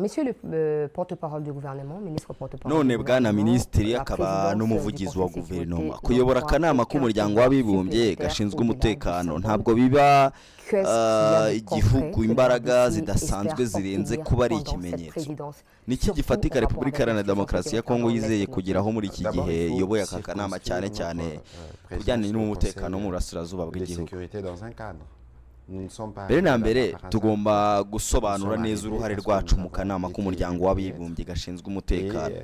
Monsieur le porte-parole du gouvernement, ministre porte-parole None du bwana gouvernement, minisitiri la akaba présidence du n'umuvugizi wa Conseil de guverinoma, sécurité kuyobora n'octroie akanama aucun k'umuryango pouvoir w'abibumbye supplémentaire gashinzwe au-delà du umutekano symbole. ntabwo biba Qu'est-ce qu'il y a de igihugu concret que la imbaraga RDC zidasanzwe espère zirenze obtenir kuba ari pendant cette ikimenyetso. présidence, Ni iki surtout gifatika en rapport Repubulika avec la Iharanira situation Demokarasi ya sécuritaire Kongo dans l'Est yizeye de notre kugeraho muri iki D'abord, gihe il faut iyoboye aka kanama, cyane circonscrire cyane notre ku bijyanye présence au n'umutekano wo mu Conseil burasirazuba de bw'igihugu? sécurité dans un cadre. Nous ne sommes pas Mbere na arrivés mbere, là par hasard. tugomba gusobanura Nous sommes neza arrivés uruhare parce que rwacu nous mu avons kanama été k'umuryango w'abibumbye gashinzwe Et umutekano.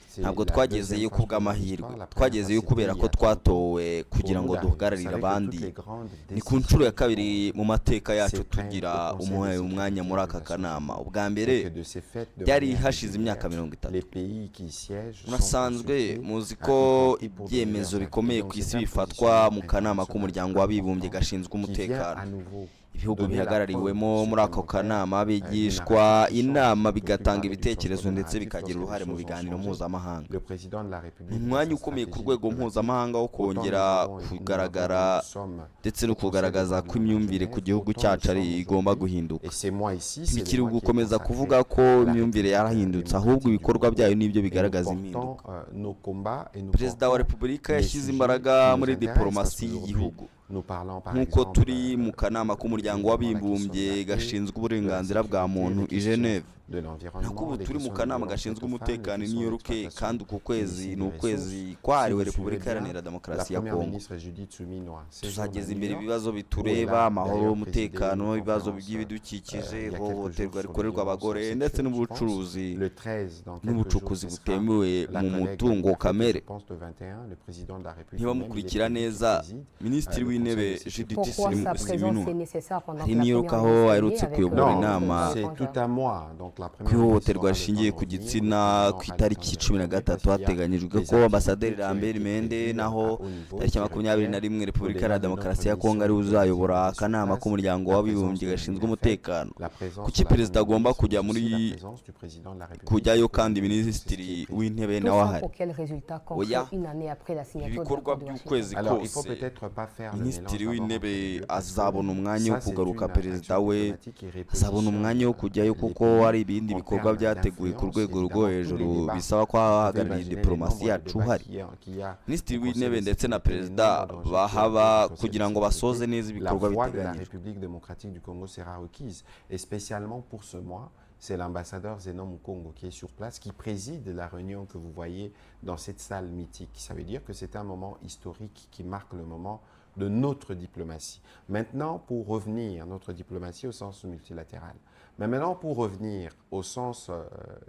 C'est Ntabwo la deuxième twagezeyo fois, je ku pense, de bw'amahirwe, l'histoire. La première fois, twagezeyo c'était kubera il y ko a 30 ans. twatowe kugira Pour ngo nous d'arriver. Vous duhagararire savez que toutes abandi. les grandes Ni ku nshuro ya décisions kabiri mu mateka yacu se prennent tugira au Conseil de umwanya sécurité muri des aka Nations kanama. Unies. Ubwa Et mbere que de ces faits, de byari manière hashize imyaka régulière, 30. les pays qui y siègent sont Murasanzwe consultés, muzi y ko compris pour donner ibyemezo leurs avis. bikomeye Donc ku c'est isi un bifatwa positionnement mu kanama international k'umuryango w'abibumbye important gashinzwe qui vient umutekano. à nouveau Ibihugu donner la preuve bihagarariwemo muri ako supplémentaire kanama d'une bigishwa narrative qui change. inama, On ne peut plus bigatanga parler du ibitekerezo changement de ndetse narratif bikagira lorsque les uruhare mu choses ont biganiro changé. mpuzamahanga. Le président de la Ni République, dans umwanya sa ukomeye ku stratégie rwego diplomatique, mpuzamahanga wo autant nous kongera avons, nous avons, kugaragara nous sommes ndetse no au Conseil des kugaragaza droits de ko l'homme à imyumvire ku Genève, gihugu autant nous cyacu ari sommes igomba aujourd'hui, guhinduka. et c'est moi ici, c'est le Ntibikiri moi qui est gukomeza consacré kuvuga ko à la imyumvire République yarahindutse, ahubwo démocratique du ibikorwa Congo, byayo nibyo et nous bigaragaza portons impinduka. Nos combats et nous Perezida wa portons Repubulika les yashyize sujets imbaraga qui nous muri intéressent, parce diporomasi qu'aujourd'hui, y'igihugu. nous parlons par Nk'uko exemple turi mu kanama k'umuryango évidemment la question de w'abibumbye la paix, gashinzwe de la uburenganzira bwa sécurité, muntu les i questions Geneve, de nako l'environnement, ubu les turi mu questions de kanama violence gashinzwe faite aux femmes, les umutekano i questions New York, d'exploitation kandi uku kwezi illicite ni des ukwezi ressources. Si kwahariwe vous suivez Repubulika bien, Iharanira la Demokarasi ya première Kongo. ministre Judith Suminwa séjourne à Tuzageza New imbere York, ibibazo où elle bitureba, a amahoro, d'ailleurs présidé umutekano, une ibibazo conférence by'ibidukikije, il y a quelques jours ihohoterwa sur les rikorerwa violences abagore ndetse sexuelles, je pense. n'ubucuruzi Le 13, dans quelques jours, n'ubucukuzi ce sera butemewe la mu collègue mutungo Afrique, je kamere. pense le 21, le président de la République lui-même, il est Ntibamukurikira prévu qu'il neza, préside minisitiri le Conseil w'intebe de sécurité. Judith Pourquoi sa présence Suminwa est nécessaire pendant ari que la New York première aho ministre aherutse est avec kuyobora Non, inama c'est tout un mois. Donc la ku première ministre ihohoterwa aura le temps rishingiye de ku revenir, le gitsina. président Ku aura le temps itariki de cumi na retourner parce gatatu qu'il y a hateganyijwe des ko ambasaderi activités qui ont Lambert été Mende, prévues naho à haut niveau tariki qui 21 requièrent, Repubulika au-delà Iharanira de notre Demokarasi ya Kongo mission ariwe uzayobora diplomatique sur akanama place, k'umuryango la w'abibumbye présence de gashinzwe l'UNIFEL, umutekano. la présence Kuki de la perezida première agomba ministre, kujya mais aussi muri la présence du président de la République kujyayo pour kandi c'est ce qui est minisitiri prévu. w'intebe Tout nawe ça ahari? pour quel résultat concret Oya, une année après la signature de ibikorwa l'accord de Washington? by'ukwezi Alors, il faut kose, peut-être pas faire le mélange minisitiri d'abord entre w'intebe les deux, parce que azabona umwanya wo ça, c'est kugaruka, une perezida action we diplomatique qui azabona repositionne umwanya wo kujyayo les kuko pays hari ibindi en bikorwa termes byateguwe ku d'influence. rwego rwo Évidemment, tous les hejuru débats, bisaba ko vous pouvez abahagarariye imaginer les diporomasi nombres de yacu débats uhari. qu'il y a Minisitiri au Conseil w'intebe de ndetse na sécurité, les perezida nombres d'enjeux qu'il y a bahaba au Conseil de kugira ngo basoze sécurité. neza La ibikorwa voix de la biteganyijwe. République démocratique du Congo sera requise. Et spécialement pour ce mois, c'est l'ambassadeur Zénon Mukongo qui est sur place, qui préside la réunion que vous voyez dans cette salle mythique. Ça veut dire que c'est un moment historique qui marque le moment de notre diplomatie. Maintenant, pour revenir, notre diplomatie au sens multilatéral. Mais maintenant, pour revenir au sens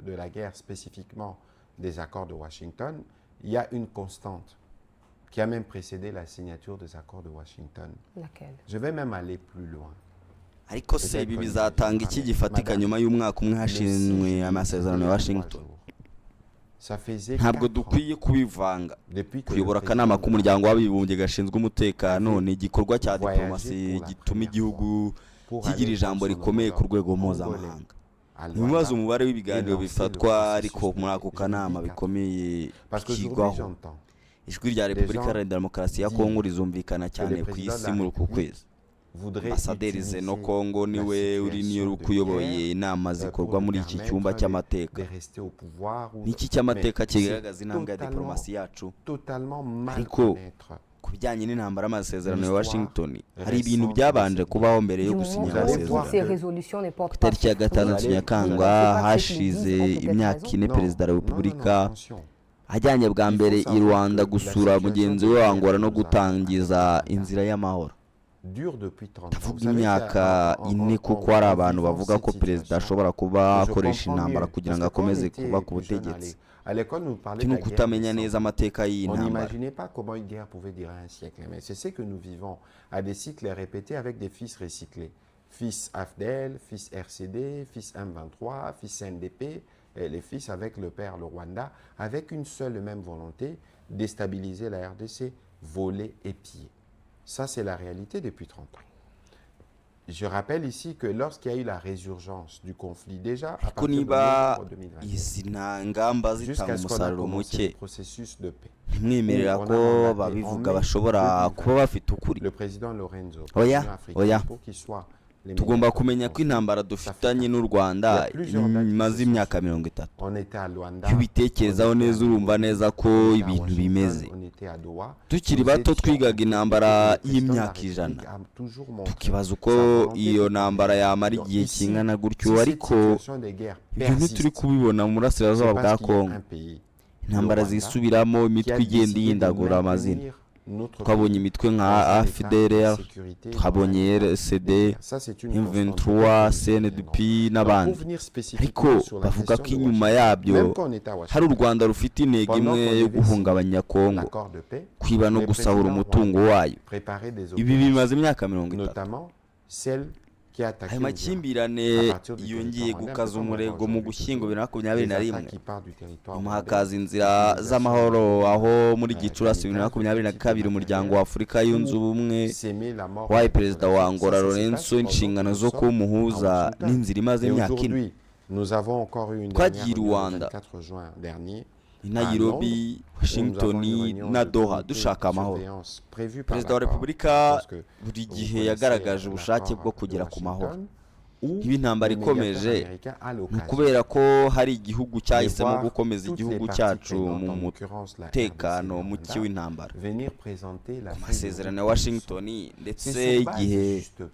de la guerre, spécifiquement des accords de Washington, il y a une constante qui a même précédé la signature des accords de Washington. Laquelle? Je vais même aller plus loin. Ariko se ibi bizatanga iki gifatika nyuma y'umwaka umwe hashinzwe amasezerano ya Washington? Ntabwo dukwiye kubivanga. Kuyobora akanama k'umuryango w'abibumbye gashinzwe umutekano ni igikorwa cya diporomasi gituma igihugu kigira ijambo rikomeye ku rwego mpuzamahanga. Ntimubaze umubare w'ibiganiro bifatwa ariko muri ako kanama bikomeye bikigwaho. Ijwi rya Repubulika Iharanira Demokarasi ya Kongo rizumvikana cyane ku isi muri uku kwezi. Ambasaderi Zeno Kongo niwe uri New York uyoboye inama zikorwa muri iki cyumba cy'amateka. Niki cy'amateka kigaragaza intambwe ya diporomasi yacu. Ariko ku bijyanye n'intambara y'amasezerano ya Washington, hari ibintu byabanje kubaho mbere yo Du gusinya moment où amasezerano. ces résolutions ne Ku portent pas itariki ya sur 6 Nyakanga, hashize imyaka 4, perezida wa Repubulika ajyanye bwa mbere i Rwanda gusura mugenzi we wa Angola no gutangiza inzira y'amahoro. Ndavuga imyaka 4 kuko hari abantu bavuga ko perezida ashobora kuba akoresha intambara kugira ngo akomeze kuba ku butegetsi. Iki ni ukutamenya neza amateka y'iyi On ntambara. n'imaginait pas comment une guerre pouvait durer un siècle. Mais c'est ce que nous vivons, à des cycles répétés avec des fils recyclés. Fils AFDL, fils RCD, fils M23, fils NDP, et les fils avec le père, le Rwanda, avec une seule et même volonté, déstabiliser la RDC, voler et piller. Ça, c'est la réalité depuis 30 ans. Je rappelle ici que lorsqu'il y a eu la résurgence du conflit, déjà à Ariko partir de niba novembre 2021, izi nta ngamba zitanga jusqu'à ce qu'on a umusaruro commencé muke, le processus de paix, ntimwemerera ko babivuga bashobora kuba bafite ukuri? Le président Lorenzo, Oya, président africain, oya. pour qu'il soit Les Tugomba médiateurs kumenya ko français. Intambara dufitanye n'u Rwanda imaze imyaka 30. On était à Luanda, Iyo ubitekerezaho on était à neza, urumva Nairobi, neza ko on était à ibintu Washington, bimeze. on était à Doha. Tukiri Nous bato étions twigaga intambara le président de la y'imyaka 100, République a toujours montré tukibaza uko sa volonté iyo de ntambara yamara Donc igihe ici, kingana gutyo, si cette ariko situation de guerre ibyo ntituri persiste, kubibona mu burasirazuba c'est bwa parce qu'il y a Kongo. un pays, Intambara le Rwanda, zisubiramo, qui imitwe a igenda décidé de ihindagura amazina. maintenir notre Twabonye pays imitwe nka dans un état de AFDLR, sécurité twabonye dans un RCD, Ça, c'est une M23, constante. CNDP Donc, n'abandi. pour venir Ariko spécifiquement sur la bavuga ko question de inyuma Washington, yabyo même quand on était à hari u Washington, Rwanda rufite intego pendant imwe qu'on yo devait guhungabanya Kongo, l'accord de paix, kwiba no le gusahura président umutungo rwandais wayo. préparait des Ibi opérations, bimaze imyaka 30. notamment celle qui a attaqué Ayo Uvira. makimbirane À partir du yongeye territoire rwandais, gukaza un peu comme on voit umurego mu aujourd'hui Gushyingo 2021, les attaques qui partent du territoire nyuma rwandais, hakaza inzira l'utilisation z'amahoro, aho muri Gicurasi kamikaze, 2022 type Umuryango wa Afurika Yunze Ubumwe semer la mort wahaye dans la Perezida wa population. Angola Ça, ça se Lourenço passe pendant inshingano que zo nous kuba sommes à umuhuza, Washington. n'inzira imaze Et imyaka 4. aujourd'hui, nous avons encore eu une Twagiye dernière i réunion le Rwanda, 24 juin dernier i à Nairobi, Londres, où nous Washington avons une réunion na de Doha comité dushaka de amahoro. surveillance prévue par Perezida wa l'accord. Repubulika Je pense que buri vous gihe connaissez yagaragaje ubushake l'accord bwo de kugera ku mahoro. Washington, où Niba intambara le médiateur ikomeje, américain a ni l'occasion ukubera ko hari igihugu de cyahisemo voir gukomeza toutes les igihugu parties cyacu prenantes, mu en l'occurrence la RDC et mutekano le muke Rwanda, w'intambara. venir présenter la Ku feuille de masezerano ya route que nous Washington, sommes. ndetse C'est sur base, igihe justement,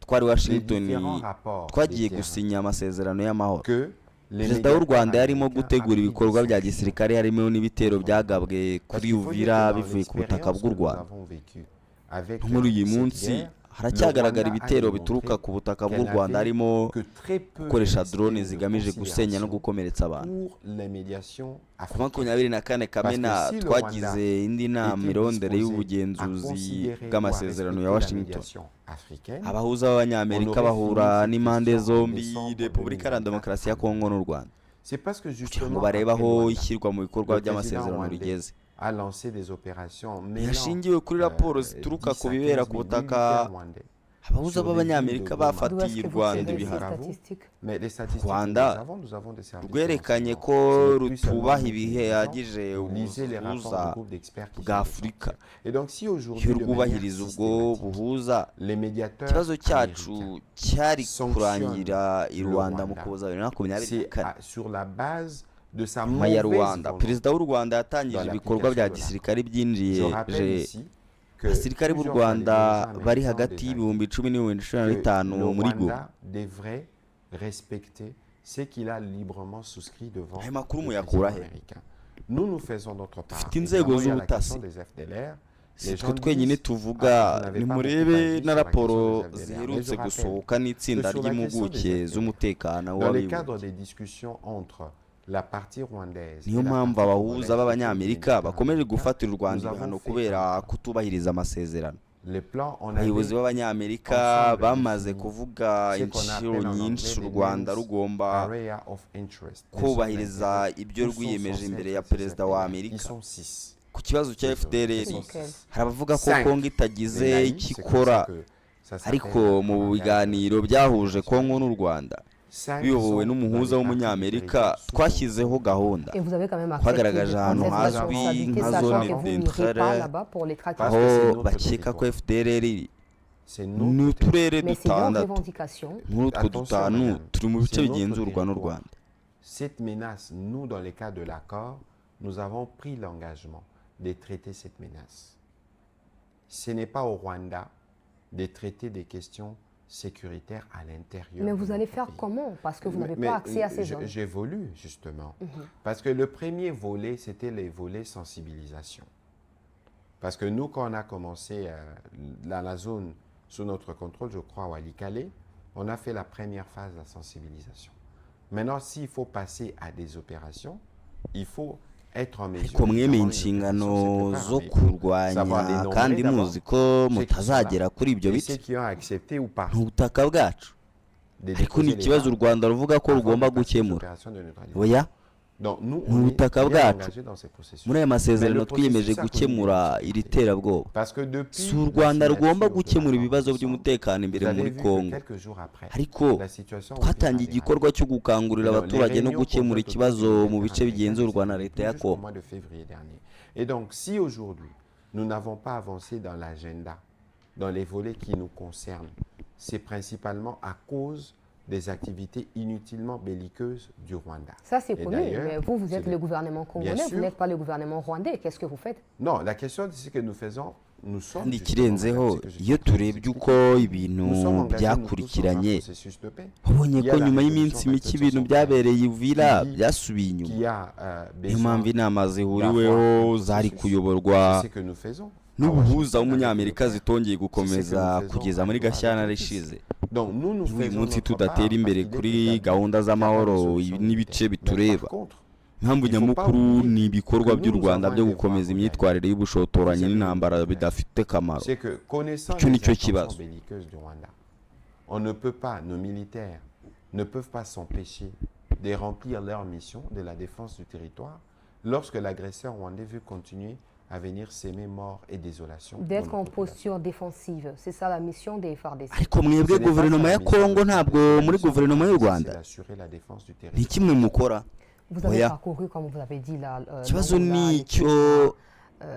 twari des Washington différents rapports des twagiye terrains gusinya amasezerano y'amahoro, que les Perezida w'u médiateurs Rwanda yarimo américains a gutegura pris des ibikorwa bya sanctions. gisirikare, harimo n'ibitero byagabwe Parce kuri qu'il faut dire Uvira que dans bivuye ku butaka l'expérience bw'u que nous Rwanda. avons vécue avec No muri uyu cette munsi guerre, le haracyagaragara Rwanda a ibitero démontré bituruka ku butaka bw'u qu'elle Rwanda, n'avait harimo que très peu de gukoresha respect drone ou de zigamije gusenya no considération gukomeretsa abantu. pour les médiations Ku africaines. 24 Parce que Kamena si le twagize Rwanda indi nama était irondere disposé à y'ubugenzuzi considérer ou à bw'amasezerano respecter ya la Washington, médiation africaine, abahuza on b'Abanyamerika aurait fini bahura cette n'impande question en zombi, décembre Repubulika Iharanira 2024 Demokarasi ya à Kongo n'u Rwanda, C'est parce que kugira ngo justement barebe après aho Luanda, ishyirwa mu bikorwa le président by'amasezerano rwandais rigeze. a lancé des opérations mêlant Ntihashingiwe kuri raporo zituruka 10 ku à bibera 15 ku 000 butaka, militaires rwandais abahuza sur des villes de b'Abanyamerika Goma. D'où bafatiye est-ce u que vous Rwanda tirez ces ibihano. Bukavu. statistiques? Mais les statistiques que Rwanda nous avons des services de rwerekanye renseignement. ko Ce n'est plus seulement rutubaha nous qui ibihe le disons. bihagije Lisez les rapports ubuhuza de groupes d'experts qui bwa viennent de Afurika. sortir. Et donc si aujourd'hui, Iyo de manière rwubahiriza ubwo systématique, buhuza, les médiateurs ikibazo cyacu américains cyari sanctionnent kurangira i le Rwanda mu Rwanda, Kuboza 2024. c'est sur la base de sa Nyuma ya mauvaise Rwanda, volonté Perezida w'u Rwanda yatangije dans ibikorwa bya l'application de l'accord. gisirikare Je byinjiye rappelle ici que abasirikare b'u plusieurs fois les Rwanda dirigeants bari américains ont hagati déjà dit y'ibihumbi 10 n'ibihumbi cumi na que bitanu le muri Goma. Rwanda devrait respecter ce qu'il a librement souscrit devant Ayo makuru le muyakura président he? américain. Nous, nous faisons notre part. Dufite inzego Évidemment, il y a la z'ubutasi. question des FDLR. Si Les twe gens twenyine disent, tuvuga, ah, vous n'avez pas beaucoup nimurebe agi na sur la raporo question des FDLR. Mais je ziherutse rappelle gusohoka n'itsinda que sur la question ry'impuguke des FDLR, z'umutekano dans le w'abibumbye. cadre des discussions entre la partie rwandaise Niyo et la mpamvu partie abahuza congolaise autour des b'Abanyamerika médiateurs bakomeje américains, gufatira u Rwanda nous avons ibihano fait kubera un plan. kutubahiriza amasezerano. Les plans, on Abayobozi avait b'Abanyamerika ensemble bamaze défini kuvuga ce qu'on inshuro appelle en nyinshi anglais u des Rwanda main rugomba area of interest, des zones kubahiriza d'intérêt ibyo où sont rwiyemeje censés imbere ya être ces Perezida wa FDLR. Amerika. Ils sont six. Ku kibazo cya Désolé, FDLR, ils sont Lesquels? six. hari abavuga ko Cinq. Kongo itagize Les naïfs, icyo c'est comme ça ikora, que ça s'appelle ariko en mu langage biganiro byahuje Kongo n'u Rwanda Cinq biyobowe sont dans n'umuhuza les parties du w'Umunyamerika, territoire sous twashyizeho contrôle. gahunda. Et vous avez quand même accepté de Twagaragaje prendre ahantu cette hazwi responsabilité, nka sachant zone que vous n'irez d'intérêt, pas là-bas pour les traquer. Parce que c'est aho notre bakeka ko territoire. FDLR iri. C'est Ni notre uturere Mais c'est leur dutandatu revendication. muri utwo Attention, dutanu madame, turi mu bice c'est notre bigenzurwa n'u territoire. Rwanda. Cette menace, nous, dans le cadre de l'accord, nous avons pris l'engagement de traiter cette menace. Ce n'est pas au Rwanda de traiter des questions sécuritaires à l'intérieur Mais de vous allez notre faire pays. comment? Parce que vous Mais, n'avez mais, pas accès à ces zones. j'évolue, justement. Parce que le premier volet, c'était les volets sensibilisation. Parce que nous, quand on a commencé dans la zone sous notre contrôle, je crois, à Walikale, on a fait la première phase de la sensibilisation. Maintenant, s'il faut passer à des opérations, il faut être en mesure. Ariko mwemeye Évidemment, une inshingano opération se zo prépare, mais il faut kurwanya savoir les nombrer kandi d'abord, muzi ko ceux qui sont là mutazagera kuri ibyo et bice. ceux qui ont accepté ou pas Ni ubutaka bwacu, de ariko ni déposer les ikibazo u armes Rwanda ruvuga ko avant de rugomba passer aux gukemura. opérations de neutralisation. Oya, Donc nous, ni on est ubutaka bien bwacu. engagés dans ces processus. Muri aya Mais masezerano le twiyemeje processus a connu des gukemura iri difficultés. terabwoba. Parce que depuis Si u la Rwanda rugomba signature de gukemura l'accord ibibazo de décembre, by'umutekano vous imbere avez muri vu que Kongo, quelques jours après, ariko la situation au Uvira twatangiye dégradée. igikorwa cyo gukangurira Donc, les abaturage no réunions gukemura conjointes autour du ikibazo mu médiateur bice américain, bigenzurwa na c'était leta ya tout jusqu'au Kongo. mois de février dernier. Et donc, si aujourd'hui, nous n'avons pas avancé dans l'agenda, dans les volets qui nous concernent, C'est principalement à cause des activités inutilement belliqueuses du Rwanda. Ça, c'est Et connu, d'ailleurs, mais vous, vous c'est êtes le gouvernement congolais, Bien vous sûr. n'êtes pas le gouvernement rwandais. Qu'est-ce que vous faites? Non, la question, c'est ce que nous faisons, nous sommes Kandi justement, ikirenzeho, c'est que je iyo suis en train de turebye vous uko expliquer. Ibintu Nous sommes engagés, nous tous, dans un byakurikiranye, processus de paix. wabonye Il y ko a la nyuma résolution y'iminsi mike ibintu 2761 byabereye Uvira qui dit byasubiye inyuma. qu'il y a Niyo mpamvu besoin inama zihuriweho d'avoir un zari processus. kuyoborwa C'est ce que nous faisons à n'ubuhuza Washington avec le w'umunyamerika père. zitongeye gukomeza faisons kugeza à muri Doha avec Gashyantare le fils. ishize. Donc nous, nous Niba uyu faisons munsi notre tudatera part imbere parce qu'il est kuri établi gahunda qu'il n'y a pas de z'amahoro solution n'ibice militaire. Mais par bitureba, contre, impamvu il faut pas nyamukuru oublier ni ibikorwa que nous, by'u nous Rwanda avons byo un devoir gukomeza à imyitwarire y'ubushotoranyi C'est ça que n'intambara nous devons bidafite akamaro. C'est que connaissant Icyo les nicyo intentions kibazo. Belliqueuses du Rwanda, on ne peut pas, nos militaires ne peuvent pas s'empêcher de remplir leur mission de la défense du territoire lorsque l'agresseur rwandais veut continuer à venir semer mort et désolation dans D'être nos en populations. Posture défensive, c'est ça la mission des FARDC. Ariko mwebwe Ce n'est pas guverinoma ça ya la mission Kongo de ntabwo la muri mission guverinoma y'u c'est Rwanda d'assurer la défense du ni territoire. kimwe mukora. Vous avez Oya. Parcouru, comme vous avez dit, là, Ikibazo l'Angola, ni le icyo Kenya,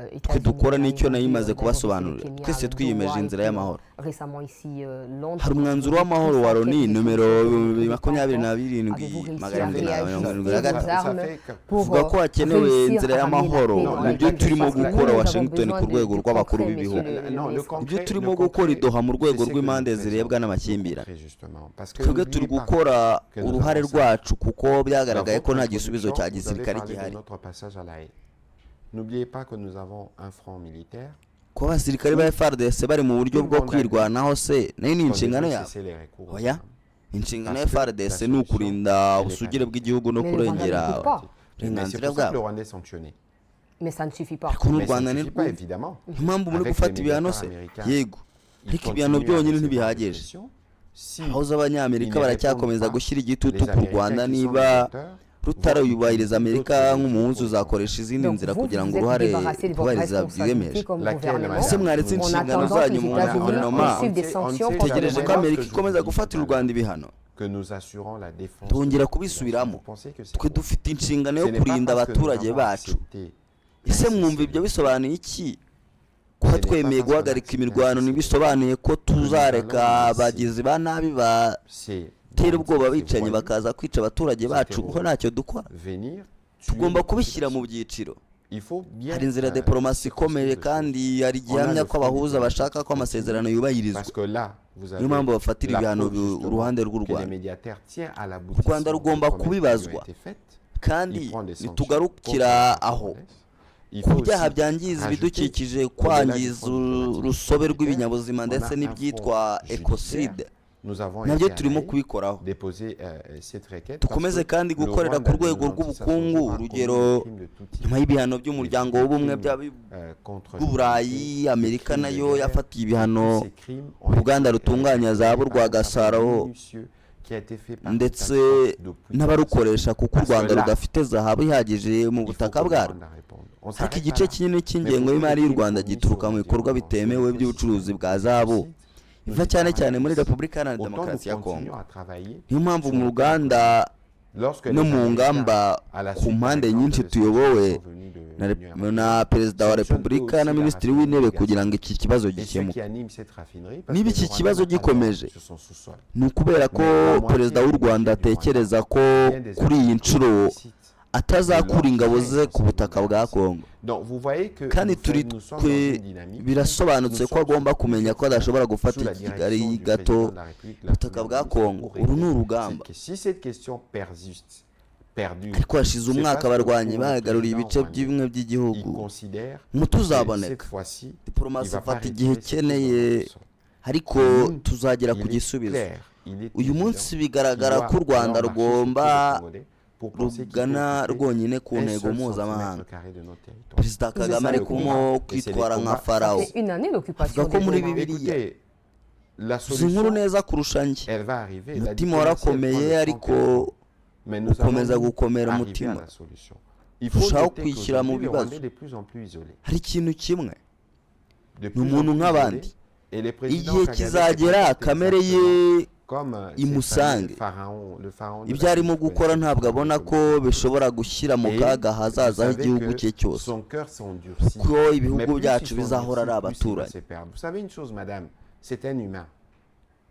twe États-Unis, dukora nicyo Nairobi, nayo imaze Nairobi, kubasobanurira. Kenya, Twese twiyemeje Doha, inzira et puis, y'amahoro. Récemment ici, Londres. Hari umwanzuro w'amahoro wa Loni nomero 27 773 uvuga ko hakenewe inzira y'amahoro. Nibyo turimo gukora Washington ku rwego rw'abakuru b'ibihugu, ibyo turimo gukora i Doha mu rwego rw'impande zirebwa n'amakimbirane. Twebwe turi gukora uruhare rwacu kuko byagaragaye ko nta gisubizo cya gisirikare gihari. N'oubliez pas que nous avons un front militaire. Kuba abasirikare ba FARDC bari mu buryo bwo kwirwanaho se nayo ni inshingano yabo? Oya, inshingano ya FARDC ni ukurinda ubusugire bw'igihugu no Mais le Rwanda kurengera n'écoute pas. Mais c'est uburenganzira pour ça que le bwabo. Rwanda est sanctionné. Mais ça ne suffit pas. Ariko n'u Mais ça Rwanda ne ni suffit pas, évidemment. niyo mpamvu muri Avec gufata les ibihano militaires se américains, yego, ils ariko ibihano continuent à byonyine recevoir des ntibihagije. Pressions. Si Aho abanyamerika ils ne baracyakomeza répondent pas, gushyira igitutu les ku Rwanda Américains qui sont niba les auteurs rutarayubahiriza Amerika d'autres nk'umuhuza mesures. Uzakoresha izindi Donc nzira vous, kugira vous ngo êtes uruhare débarrassé de votre rwubahiriza responsabilité byiyemeje. comme Laquelle, gouvernement. madame? Ese mwaretse En inshingano attendant que zanyu les mu États-Unis guverinoma poursuivent des sanctions contre le utegereje ko Rwanda. Amerika ikomeza gufatira u Rwanda ibihano? Que nous assurons la défense Tongera de la population. kubisubiramo, Vous pensez que c'est twe quoi? Dufite inshingano Ce yo n'est pas kurinda parce que nous abaturage avons bacu. accepté Ese mwumva ibyo bisobanuye iki? Kuba twemeye guhagarika imirwano ntibisobanuye ko tuzareka abagizi ba nabi ces batera ubwoba ces abicanyi voyous bakaza kwica abaturage bacu kuko ntacyo dukora. Venir tuer Tugomba nos kubishyira mu populations. byiciro. Il faut bien, Hari inzira ya diporomasi ikomeye circonscrire les choses. kandi hari gihamya ko abahuza bashaka ko amasezerano yubahirizwa. Parce que là, vous avez Niyo mpamvu bafatira ibihano l'approche, justement, uruhande rw'u que les Rwanda. Médiateurs tient à U Rwanda l'aboutissement des rugomba promesses qui lui ont kubibazwa été faites. kandi Il prend des sanctions ntitugarukira contre aho la Rwanda. Il ku faut byaha aussi byangiza rajouter, ibidukikije au-delà du kwangiza front diplomatique urusobe militaire, rw'ibinyabuzima on ndetse a un n'ibyitwa front ecocide judiciaire. Nous avons nabyo été à turimo La Haye, kubikoraho. Déposer cette requête Dukomeze parce que kandi le gukorera Rwanda ku rwego de 96 rw'ubukungu a commis urugero des crimes de tout type. nyuma y'ibihano by'umuryango Des w'ubumwe crimes, contre bw'Uburayi l'humanité, Amerika des crimes de nayo guerre. yafatiye ibihano Tous ces crimes ont uruganda été rutunganya zahabu révélés rwa par un Gasaro travail minutieux qui a été fait par ndetse État depuis n'abarukoresha kuko u Parce que Rwanda là, rudafite zahabu ihagije mu il faut butaka que le bwarwo. Rwanda réponde. On Ariko s'arrête igice pas là. kinini cy'ingengo y'imari y'u Rwanda gituruka mu bikorwa bitemewe by'ubucuruzi bwa zahabu iva cyane cyane muri Repubulika Iharanira Autant nous Demokarasi ya Kongo. continuons à travailler Niyo mpamvu mu ruganda lorsque no les mu Américains, ngamba à la ku suite, par mpande exemple, nyinshi des tuyobowe sanctions venues de na l'Union rep- européenne, na perezida wa sanctionnent eux repubulika aussi na la minisitiri raffinerie w'intebe de kugira ngo iki kibazo Et ceux gikemuke. qui animent cette raffinerie, parce Niba que iki le Rwanda kibazo n'a pas d'or gikomeje sur son sous-sol. ni ukubera ko Mais la moitié perezida w'u du Rwanda budget du Rwanda atekereza ko vient des kuri iyi activités nshuro illicites. Atazakura ingabo ze ku butaka bwa Kongo. Donc vous voyez que Kandi nous, turi nous sommes twe dans une dynamique. Birasobanutse Nous ko sommes agomba kumenya ko adashobora gufata sous la Kigali direction du gato président de la République, la ubutaka Première bwa ministre, Kongo. pour Uru ni régler urugamba. cette. Si cette question persiste, perdure, Ariko hashize c'est umwaka parce que abarwanyi pour le bagaruriye président ibice rwandais, bimwe il by'igihugu considère umuti que cette uzaboneka. Fois-ci, il Diporomasi va pas ifata igihe retirer ses troupes dans ikeneye le sol. ariko Nous, tuzagera ku il est gisubizo. clair, il est Uyu évident munsi bigaragara qu'il ko u doit Rwanda alors marcher sur tous les rugomba Congolais pour penser qu'il peut rugana occuper rwonyine ku un ntego seul mpuzamahanga. Centimètre carré de notre territoire. Perezida Kagame ça ari le kumwo combat. Et c'est les kwitwara nka combats. farawo. C'est une année l'occupation Avuga ko de muri Goma. Bibiliya Écoutez, la uzi inkuru solution, neza kurusha njye. Elle va arriver. La Umutima diplomatie, elle prend warakomeye le temps ariko qu'elle prend. Mais nous ukomeza allons gukomera arriver umutima à la solution. Il faut urushaho noter kwishyira mu qu'aujourd'hui, le bibazo. Rwanda est de plus en plus isolé. Hari ikintu kimwe De ni plus en umuntu plus isolé. nk'abandi Et les présidents igihe Kagame kizagera s'est kamere ye exactement comme ces imusange. Fameux pharaons, le pharaon de Ibyo la arimo Bible, gukora connaissait ntabwo abona ko bishobora gushyira mu Et kaga vous ahazaza savez h'igihugu que cye cyose son cœur s'endurcit. ko Mais ibihugu plus byacu il bizahora ari s'endurcit, plus il va abaturanyi. se perdre. Vous savez une chose, madame, c'est un humain.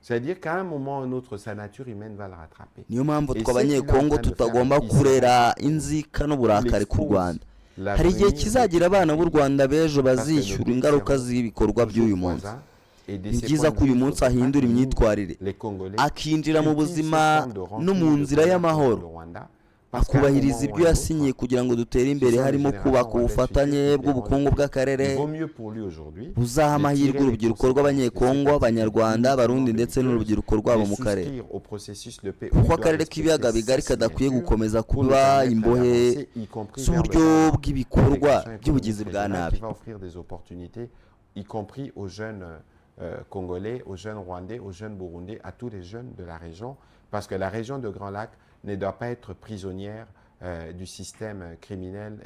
C'est-à-dire qu'à un moment ou un autre, sa nature humaine va le rattraper. Niyo mpamvu twe Abanyekongo tutagomba kurera inzika n'uburakari ku Rwanda. Hari igihe kizagira abana b'u Rwanda b'ejo bazishyura ingaruka z'ibikorwa by'uyu munsi. Ni byiza ko uyu munsi ahindura imyitwarire, akinjira mu buzima no mu nzira y'amahoro, akubahiriza ibyo yasinyiye kugira ngo dutere imbere, harimo kubaka ubufatanye bw'ubukungu bw'akarere buzaha amahirwe urubyiruko rw'Abanyekongo, Abanyarwanda, Abarundi ndetse n'urubyiruko rwabo mu karere, kuko akarere k'Ibiyaga Bigari kadakwiye gukomeza kuba imbohe z'uburyo bw'ibikorwa by'ubugizi bwa nabi. Y compris aux jeunes Congolais, aux jeunes Rwandais, aux jeunes Burundais, à tous les jeunes de la région, parce que la région de Grands Lacs ne doit pas être prisonnière du système criminel.